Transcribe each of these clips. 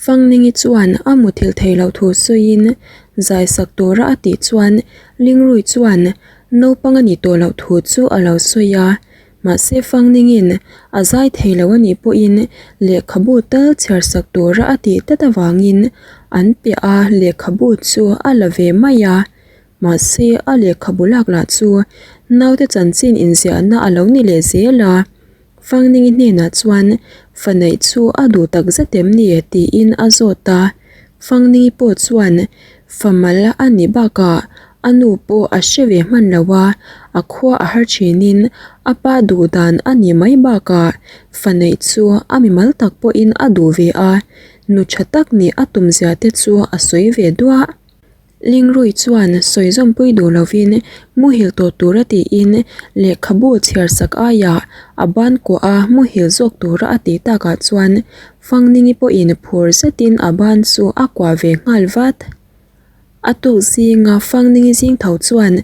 Fangningi chuan a muthilh theih loh thu sawiin zai sak tura a tih chuan Lingrui chuan naupang a nih tawh loh thu chu a lo sawi a. Mahse Fangningin a zai thei lo a nih pawhin lehkhabu tal chhiar sak tura a tih tlat avangin an piah a lehkhabu chu a la ve mai a. Mahse a lehkhabu lak lah chu naute chanchin inziahna a lo ni leh zel a. Fangningi hnenah chuan fa neih chu a duh tak zet em ni tiin a zawt a. Fangningi pawh chuan fa mal a nih bakah a nu pawh a hre ve hman lo a, a khua a har thinin a pa duh dan a nih mai bakah fa neih chu a mimal tak pawhin a duh ve a, nu tha tak nih a tum zia te chu a sawi ve duah. Lingrui chuan sawi zawmpui duh lovin muhil tawh tura tiin lehkhabu chhiar sak aiah a ban kuah a muhil zawk tura a tih takah chuan Fangningi pawhin phur zetin a ban chu a kuah ve nghal vat. A tuk zinga Fangningi zing tho chuan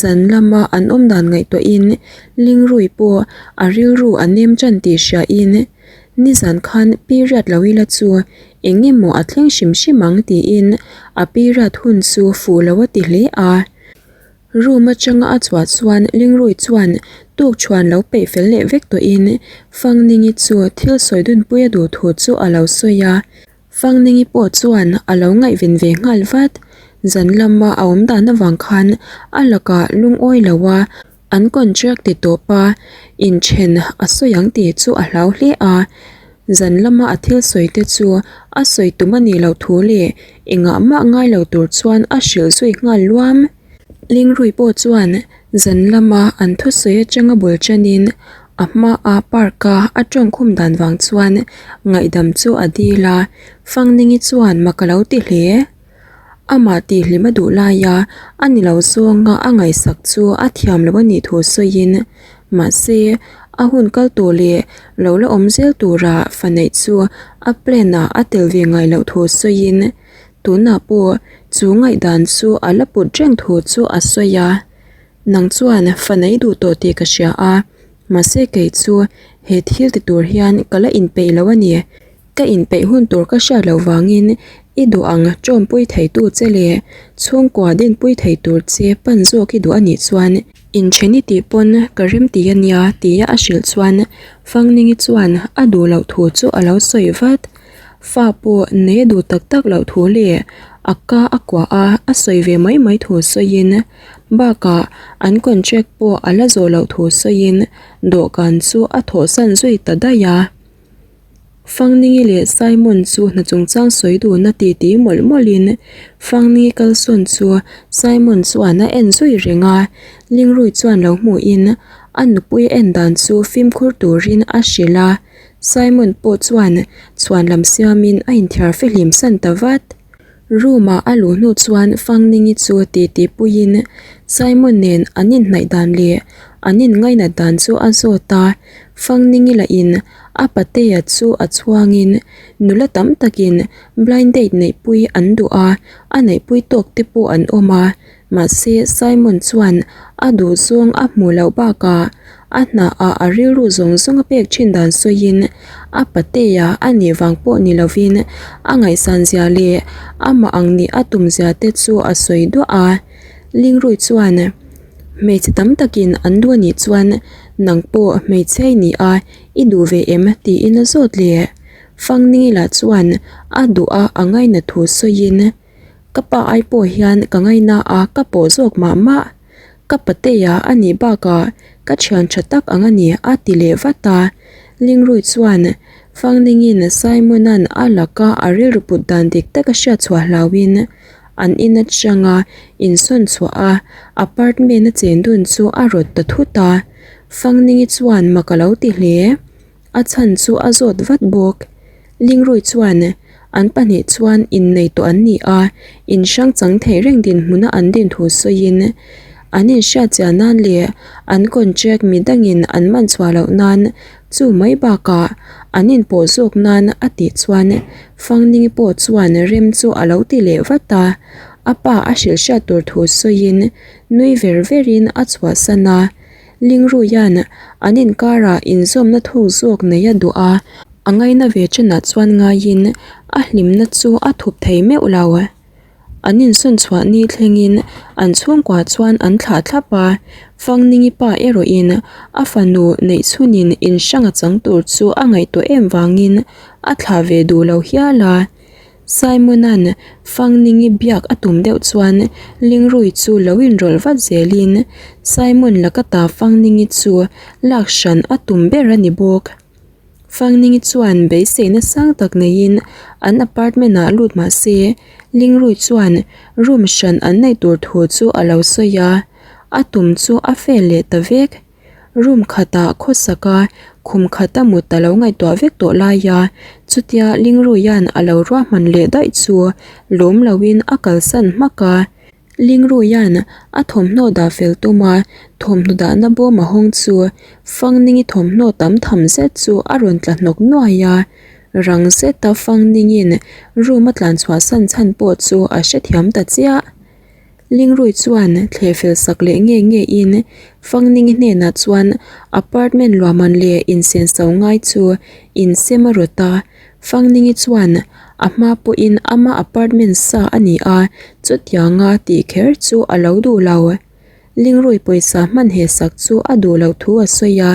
zan lama an awm dan ngaihtuahin Lingrui pawh a rilru a nem tan tih hriain nizan khan period lo ila chu Eng emaw a thleng hrim hrim ang tiin a period hun chu fuh lo a ti hle a. Room atanga a chhuah chuan Lingrui chuan tukṭhuan lo peih fel leh vek tawhin Fangningi chu thil sawi dunpui a duh thu chu a lo sawi a. Fangningi pawh chuan a lo ngaihven ve nghal vat. Zan lama a awm dan avang khan a lakah lungawi lo a. An contract ti tawp a, inthen a sawi ang tih chu a hlau hle a. Zan lama a thil sawi te chu a sawi tum a nih loh thu leh engah mah ngai lo tur chuan a hrilh zui nghal luam. Lingrui pawh chuan zan lama an thusawi atanga bul tanin a hmaa park a a tawngkhum dan vang chuan ngaihdam chu a dil a, Fangningi chuan mak a lo ti hle. Amah tihhlim a duh laia a ni lo zawnga a ngaihsak chu a thiam lo a nih thu sawiin, mahse, a hun kal tawh leh lo la awm zel tura fa neih chu a plan ah a tel ve ngai loh thu sawiin, tunah pawh chu ngaihdan chu a la put reng thu chu a sawi a. Nang chuan fa neih duh tawh tih ka hria a, mahse kei chu he thil ti tur hian ka la inpeih lo a ni. Ka inpeih hun tur ka hriat loh vangin i duh ang tawmpui theitu che leh chhungkua dinpui thei tur che pan zawk i duh a nih chuan inthen i tih pawn ka rem ti a nia tia a hrilh chuan Fangningi chuan a duh loh thu chu a lo sawi vat. Fa pawh nei a duh tak tak loh thu leh a ka a kuah a, a sawi ve mai mai thu sawiin bakah an contract pawh a la zawh loh thu sawiin dawhkan chu a thawhsan zui ta daih a. Fangningi leh Simon chu hna chungchang sawi duhna titi mawlh mawlhin Fangningi kalsawn chu Simon chuan a en zui reng a, Lingrui chuan lo hmuhin a nupui en dan chu fimkhur turin a hrilh a, Simon pawh chuan chhuan lam siamin a inthiar fihlim san ta vat. Room ah a luh hnu chuan Fangningi chu titi puiin Simon nen an inhnaih dan leh an inngainat dan chu a zawt a, Fangningi lah in a patea chu a chhuangin nula tam takin blind date neihpui an duh a, a neihpui tawk te pawh an awm a, Mahse, Simon chuan a duhzawng a hmuh loh bakah a hnaah a rilru zawng zawng a pek thin dan sawiin a patea a nih vang pawh ni lovin a ngaihsan zia leh amah ang nih a tum zia te chu a sawi duah a. Lingrui chuan, Hmeichhe tam takin an duh a nih chuan nang pawh hmeichhe i ni a, i duh ve em? tiin a zawt leh. Fangningi lah chuan a duh a a ngainat thu sawiin, Ka pa ai pawh hian ka ngaina a ka pawh zawk mah mah. Ka patea a nih bakah ka thian tha tak ang a ni a ti leh vat a. Lingrui chuan Fangningin Simona'n a laka a rilru put dan dik tak a hriat chhuah hlauhin an in atanga insawn chhuah a apartment a chen dun chu a rawt ta thut a. Fangningi chuan mak a lo ti hle. A chhan chu a zawt vat bawk. Lingrui chuan an pahnih chuan innei tawh an ni a, in hrang chang thei reng dinhmuna an din thu sawiin an inhriat chian nan leh an contract mi dangin an man chhuah loh nan chu mai bakah an inpawh zawk nan a tih chuan Fangningi pawh chuan rem chu a lo ti leh vat a, a pa a hrilh hriat tur thu sawiin nui ver verin a chhuahsan a. Lingruia'n an inkarah inzawmna thuk zawk nei a duh a. A ngaina ve chenah chuan ngaiin a hlimna chu a thup thei meuh lo. An insawn chhuah ni thlengin an chhungkua chuan an thlah thlap a, Fangningi pa erawhin a fanu neih chhunin in hrang a chang tur chu a ngaihtuah em vangin a thlah ve duh lo hial a. Simona'n Fangningi biak a tum deuh chuan Lingrui chu lo inrawlh vat zelin Simon laka ta Fangningi chu lak hran a tum ber a ni bawk. Fangningi chuan beiseina sang tak neiin an apartment ah lut mah se Lingrui chuan room hran an neih tur thu chu a lo sawi a, a tum chu a fail leh ta vek. Room khatah khawsak a khum khata mut a lo ngaihtuah vek tawh lai a, chutia Lingruia'n a lo ruahman leh daih chu lawm loin a kalsan hmak a. Lingruia'n a thawmhnaw dah fel tum a, thawmhnaw dahna bawm a hawng chu Fangningi thawmhnaw tam tham zet chu a rawn tla hnawk nuai a. Rang zeta Fangningi'n room a tlan chhuahsan chhan pawh chu a hrethiam ta chiah. Lingrui chuan thleh fel sak leh nge nge in Fangningi hnenah chuan apartment luahman leh insenso ngai chu insem a rawt a, Fangningi chuan a hma pawhin ama apartment sa a ni a, chutianga tih kher chu a lo duh lo. Lingrui pawisa hman he sak chu a duh loh thu a sawi a,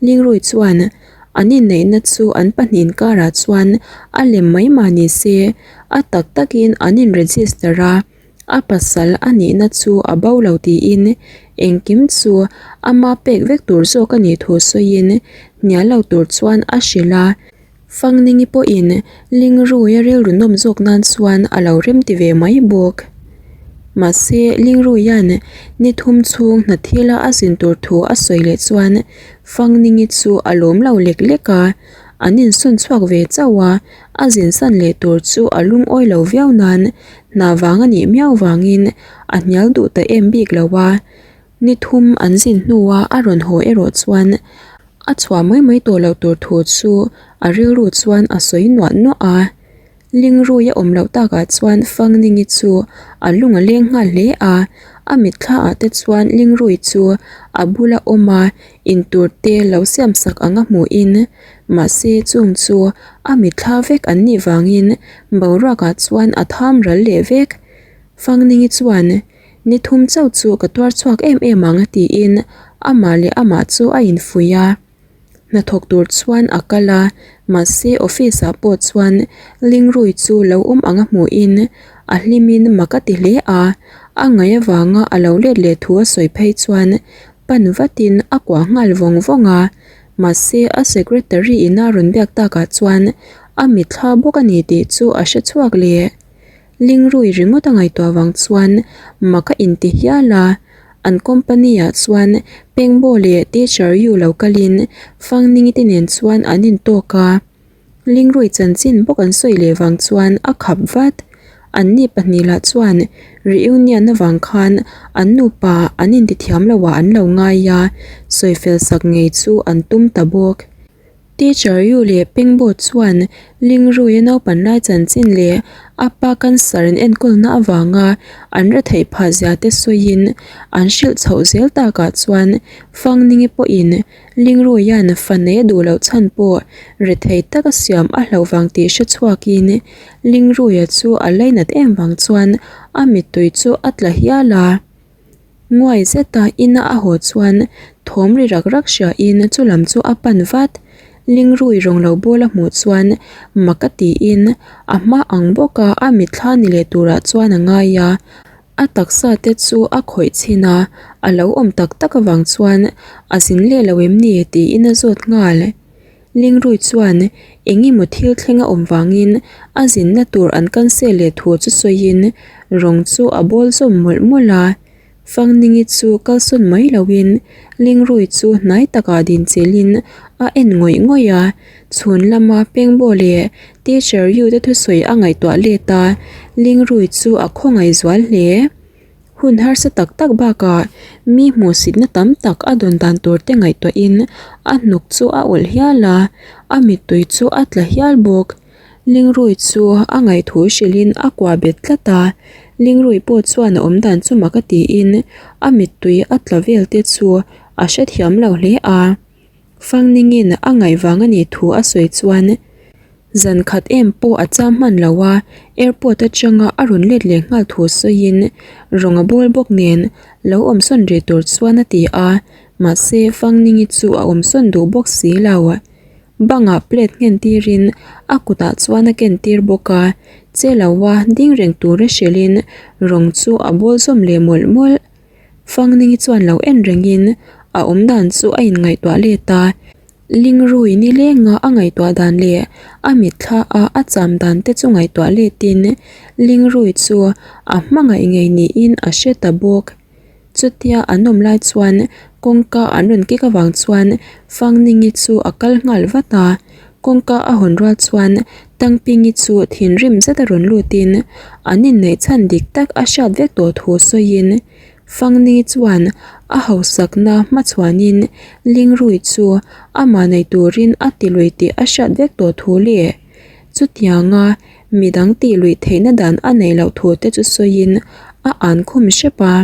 Lingrui chuan an inneihna chu an pahnih inkarah chuan a lem mai mah ni se, a tak takin an in register a. A pasal a nihna chu a bo lo tiin engkim chu ama pek vek tur zawk a nih thu sawiin hnial lo tur chuan a hrilh a. Fangningi pawhin Lingruia rilru nawm zawk nan chuan a lo remti ve mai bawk. Mahse Lingruia'n ni thum chhung hna thila a zin tur thu a sawi leh chuan Fangningi chu a lawm lo lek lek a, an insawn chhuak ve chauh a, a zinsan leh tur chu a lungawi lo viau nan hna vang a nih miau vangin a hnial duh ta em bik lo a, ni thum an zin hnua a rawn haw erawh chuan a chhuah mai mai tawh loh tur thu chu a rilru chuan a sawi nuah nuah a. Lingrui a awm loh takah chuan Fangningi chu a lung a leng nghal hle a, a mitthla ah te chuan Lingrui chu a bula awm a intur te lo siam sak anga hmuhin Mahse chung chu a mitthla vek an nih vangin boruakah chuan a tham ral leh vek. Fangningi chuan, Ni thum chauh chu ka tuar chhuak em em ang tiin amah leh amah chu a infuih a. Hnathawk tur chuan a kal a, mahse office ah pawh chuan Lingrui chu lo awm anga hmuhin a hlimin mak a ti hle a. A ngaih avanga a lo let leh thu a sawi phei chuan pan vatin a kuah nghal vawng vawng a. Mahse a secretary in a rawn biak takah chuan a mitthla bawk a ni tih chu a hre chhuak leh. Lingrui ringawt a ngaihtuah vang chuan mak a inti hial a, an company ah chuan Pengbo leh Teacher Yu lo kalin Fangningi te nen chuan an intawk a. Lingrui chanchin bawk an sawi leh vang chuan a khap vat. Anni pahnih lah chuan reunion avang khan an nupa an intithiam lo ah an lo ngai a, sawi fel sak ngei chu an tum ta bawk. Teacher Yu leh Pengbo chuan Lingruia naupan lai chanchin leh a pa cancer an enkawlna avanga an retheih phah zia te sawiin an hrilh chhoh zel takah chuan Fangningi pawhin Lingruia'n fa nei a duh loh chhan pawh rethei taka siam a hlauh vang tih hre chhuakin Lingruia chu a lainat em vang chuan a mittui chu a tla hial a. Nguai zeta ina a haw chuan thawm ri rak rak hriain chu lam chu a pan vat. Lingrui rawng lo bawl a hmuh chuan mak a tiin a hma ang bawka a mitthla ni leh turah chuan a ngai a. A taksa te chu a khawih chhin a, a lo awm tak tak avang chuan a zin leh lo em ni tiin a zawt nghal. Lingrui chuan eng emaw thil thleng a awm vangin a zinna tur an cancel leh thu chu sawiin rawng chu a bawl zawm mawlh mawlh a. Fangningi chu kalsawn mai loin Lingrui chu hnai takah dinchilhin a en ngawih ngawih a. Chhun lama Pengbo leh Teacher Yu te thusawi a ngaihtuah let a, Lingrui chu a khawngaih zual hle. Hun harsa tak tak bakah mi hmuhsitna tam tak a dawn dan tur te ngaihtuahin a hnuk chu a ulh hial a, a mittui chu a tla hial bawk. Lingrui chu a ngaihthu hrilhin a kuah bet tlat a, Lingrui pawh chuan a awm dan chu mak a tiin a mittui a tla vel te chu a hrethiam lo hle a. Fangningin a ngaih vang a nih thu a sawi chuan. Zan khat em pawh a cham hman lo a, airport atanga a rawn let leh nghal thu sawiin rawng a bawl bawk nen lo awm sawn rih tur chuan a ti a, mahse Fangningi chu a awm sawn duh bawk si lo. Bangah plate nghen tirin a kutah chuan a ken tir bawk a, che lo a ding reng tura hrilhin rawng chu a bawl zawm leh mawlh mawlh. Fangningi chuan lo en rengin a awm dan chu a inngaihtuah let a. Lingrui nilenga a ngaihtuah dan leh a mitthla a a cham dan te chu ngaihtuah letin Lingrui chu a hmangaih ngei niin a hre ta bawk. Chutia an awm lai chuan kawngka an rawn kek avang chuan Fangningi chu a kal nghal vat a, kawngka a hawn rual chuan Tangpingi chu thinrim zet a rawn lutin an inneih chhan dik tak a hriat vek tawh thu sawiin Fangni chuan a hausakna hmachhuanin Lingrui chu amah nei turin a ti lui tih a hriat vek tawh thu leh chutianga midang tih luih theihna dan a neih loh thu te chu sawiin a an khum hrep a.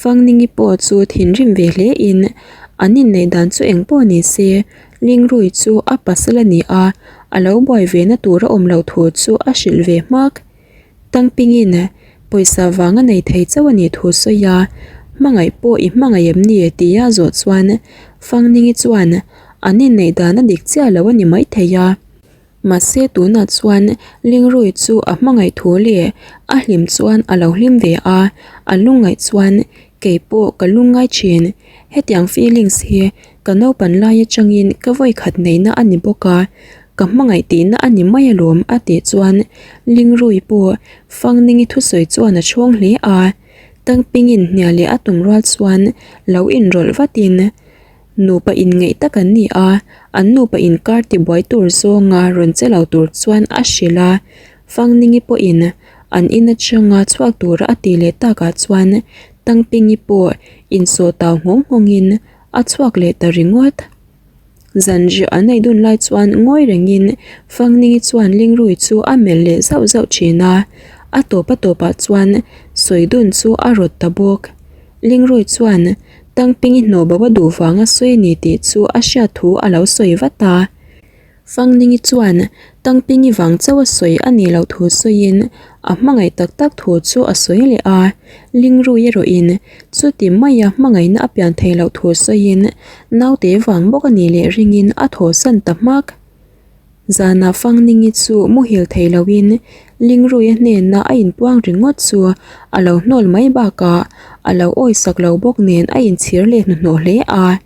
Fangningi pawh chu thinrim ve hle in an inneih dan chu eng pawh ni se Lingrui chu a pasal a ni a, a lo buai ve na tur a awm loh thu chu a hrilh ve hmak. Tangpingin pawisa vang a nei thei chauh a nih thu sawi a, hmangaih pawh i hmangaih em ni tia zawh chuan Fangningi chuan an inneih dan a dik chiah lo a ni maithei a. Mahse tunah chuan Lingrui chu a hmangaih thu leh a hlim chuan a lo hlim ve a, a lungngaih chuan kei pawh ka lungngai thin. Hetiang feelings hi ka naupan lai atangin ka vawikhat neihna a ni bawk a, ka hmangaih tihna a ni mai alawm a tih chuan Lingrui pawh Fangningi thusawi chuan a chhawng hle a, Tangpingin hnial leh a tum rual chuan lo inrawlh vatin nupa inngeih tak an ni a, an nupa inkar tibuai tur zawnga rawn che lo tur chuan a hrilh a, Fangningi pawhin an in atanga chhuak tura a tih leh takah chuan Tangpingi pawh insawh tau nghawng nghawngin a chhuak leh ta ringawt. Zanriah an ei dun lai chuan ngawi rengin Fangningi chuan Lingrui chu a melh leh zauh zauh thin a, a tawp a tawpah chuan sawi dun chu a rawt ta bawk. Lingrui chuan Tangpingi hnawh bo a duh vanga sawi a ni tih chu a hriat thu a lo sawi vat a. Fangningi chuan Tangpingi vang chauh a sawi a nih loh thu sawiin a hmangaih tak tak thu chu a sawi leh a, Lingrui erawhin chuti maia hmangaihna a pian theih loh thu sawiin naute vang bawk a nih leh ringin a thawhsan ta hmak. Zanah Fangningi chu muhil thei loin Lingruia hnena a inpuang ringawt chu a lo hnawl mai bakah a lo awisak lo bawk nen a inchhir leh hnuhnawh hle a.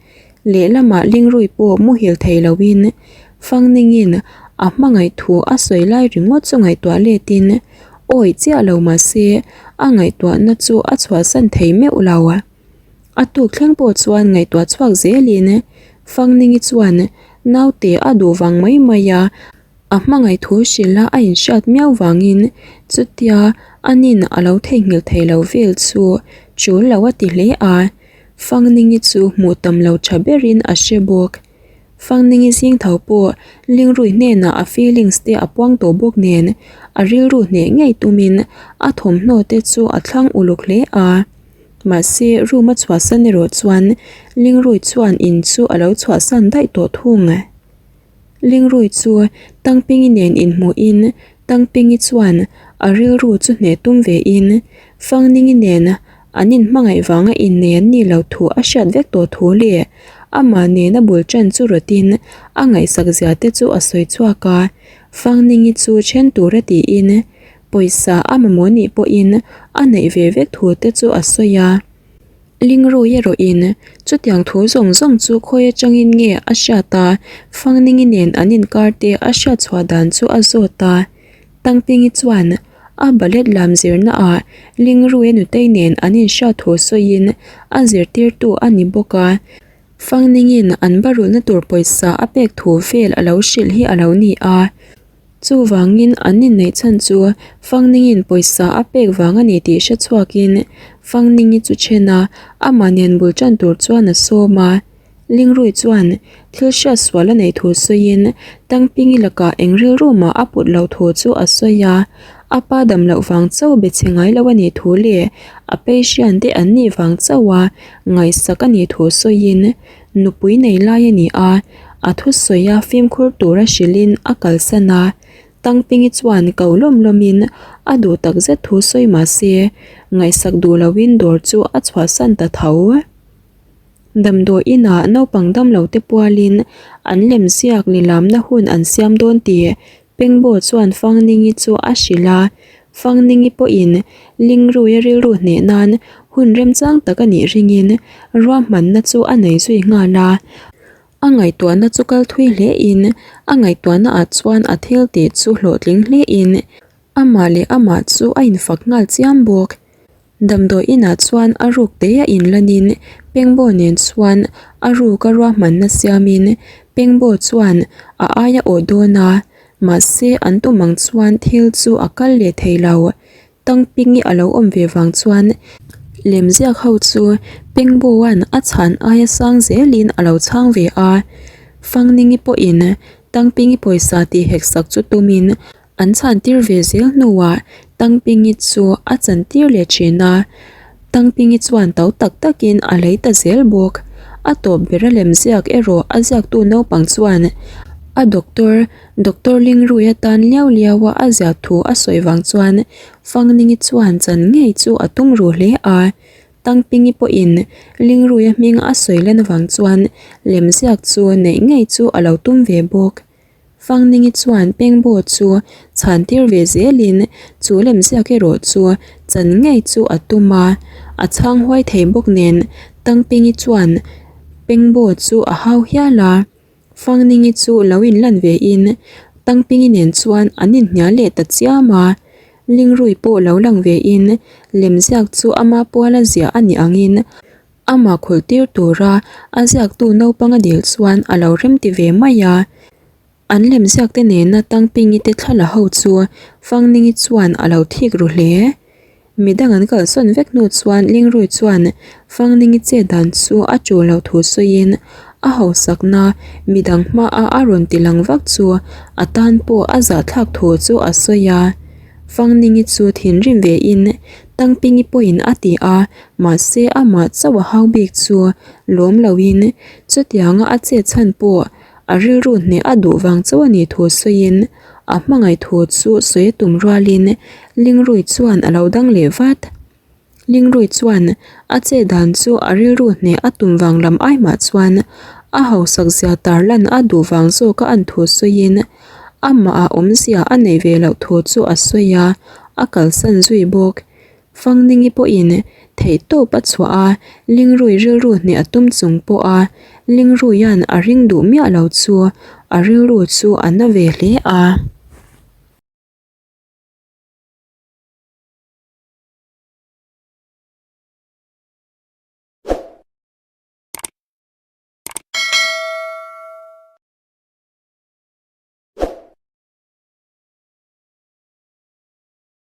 Lehlamah Lingrui pawh muhil thei loin Fangningin a hmangaih thu a sawi lai ringawt chu ngaihtuah letin awi chiah lo mahse a ngaihtuahna chu a chhuahsan thei meuh lo. A tuk thleng pawh chuan ngaihtuah chhuak zelin Fangningi chuan naute a duh vang mai mai a, a hmangaih thu hrilh a a inhriat miau vangin chutia a nin a lo theihnghilh thei lo vel chu tul lo a ti hle a. Fangningi chu hmuh tam lo tha berin a hre bawk. Fangningi zing tho pawh Lingrui hnenah a feelings te a puang tawh bawk nen a rilru hneh ngei tumin a thawmhnaw te chu a thlang uluk hle a. Mahse room a chhuahsan erawh chuan Lingrui chuan in chu a lo chhuahsan daih tawh thung. Lingrui chu Tangpingi nen inhmuhin Tangpingi chuan a rilru chu hneh tum vein Fangningi nen an inhmangaih vanga innei an nih loh thu a hriat vek tawh thu leh amah nena bul tan chu rawtin a ngaihsak zia te chu a sawi chhuak a, Fangningi chu then tura tiin pawisa a mamawh nih pawhin a neih ve vek thu te chu a sawi a. Lingrui erawhin chutiang thu zawng zawng chu khawi atangin nge a hriat a, Fangningi nen an inkar te a hriat chhuah dan chu a zawt a. Tangpingi chuan a ballet lam zirna ah Lingruia nutei nen an inhriat thu sawiin a zirtirtu a ni bawk a. Fangningin an barulhna tur pawisa a pek thu vel a lo hrilh hi a lo ni a. Chuvangin an inneih chhan chu Fangningin pawisa a pek vang a ni tih hre chhuakin Fangningi chu then a, amah nen bul tan tur chuan a sawm a. Lingrui chuan thil hriat sual a neih thu sawiin Tangpingi lakah eng rilru mah a put loh thu chu a sawi a, a pa dam loh vang chauh be chhe ngai lo a nih thu leh a patient te an nih vang chauh a ngaihsak a nih thu sawiin nupui nei lai a ni a, a thusawi a fimkhur tura hrilhin a kalsan a. Tangpingi chuan ko lawm lawmin a duh takzet thu sawi mah se, ngaihsak duh loin dawr chu a chhuahsan ta tho. Damdawi inah naupang damlo te pualin an lemziak nilamna hun an siam dawn tih Pengbo chuan Fangningi chu a hrilh a. Fangningi pawhin Lingruia rilru hneh nan hun remchang tak a nih ringin ruahmanna chu a nei zui nghal a. A ngaihtuahna chu kal thui hle in a ngaihtuahna ah chuan a thil tih chu hlawhtling hle in amah leh amah chu a infak nghal chiam bawk. Damdawi inah chuan a ruk te a inlan in Pengbo nen chuan a ruk a ruahmanna siam in Pengbo chuan a aia awh dawn a, mahse an tum ang chuan thil chu a kal leh thei lo. Tangpingi a lo awm ve vang chuan lemziak ho chu Pengboan a chhan aia sang zelin a lo chhang ve a, Fangningi pawhin Tangpingi pawisa tih hek sak chu tumin an chhan tir ve zel hnuah Tangpingi chu a chan tir leh thin a, Tangpingi chuan to tak takin a lei ta zel bawk. A tawp ber a lemziak erawh a ziaktu naupang chuan a doctor Doctor Lingrui atan liau liau a a ziah thu a sawi vang chuan Fangningi chuan chan ngei chu a tum ru hle a. Tangpingi pawhin Lingruia hming a sawi lan avang chuan lemziak chu neih ngei chu a lo tum ve bawk. Fangningi chuan Pengbo chu chhan tir ve zelin chu lemziak erawh chu chan ngei chu a tum a. A chhang huai thei bawk nen Tangpingi chuan Pengbo chu a hau hial a. Fangningi chu lo inlan ve in Tangpingi nen chuan an inhnial leh ta chiam a, Lingrui pawh lo lang ve in lemziak chu ama puala ziah a nih angin amah khawlh tir tura a ziaktu naupang a dil chuan a lo remti ve mai a. An lemziak te nena Tangpingi te thla la ho chu Fangningi chuan a lo thik ru hle. Midang an kalsawn vek hnu chuan Lingrui chuan Fangningi che dan chu a tul lo thu sawiin a hausakna midang hmaa a rawn ti lang vak chu a tan pawh a zahthlak thu chu a sawi a. Fangningi chu thinrim vein Tangpingi pawhin a ti a, mahse amah chauh a hau bik chu lawm loin chutianga a chet chhan pawh A rilru hneh a duh vang chauh a nih thu sawiin a hmangaih thu chu sawi a tum rualin Lingrui chuan a lo dang leh vat. Lingrui chuan a chet dan chu a rilru hneh a tum vang lam ai mah chuan a hausak zia tarlan a duh vang zawk a an thu sawiin amah ah awmzia a neih ve loh thu chu a sawi a, a kalsan zui bawk. Fangningi pawhin theihtawp a chhuah a, Lingrui rilru hneh a tum chung pawha Lingruia'n a ring duh miah lo chu a rilru chu a na ve hle a.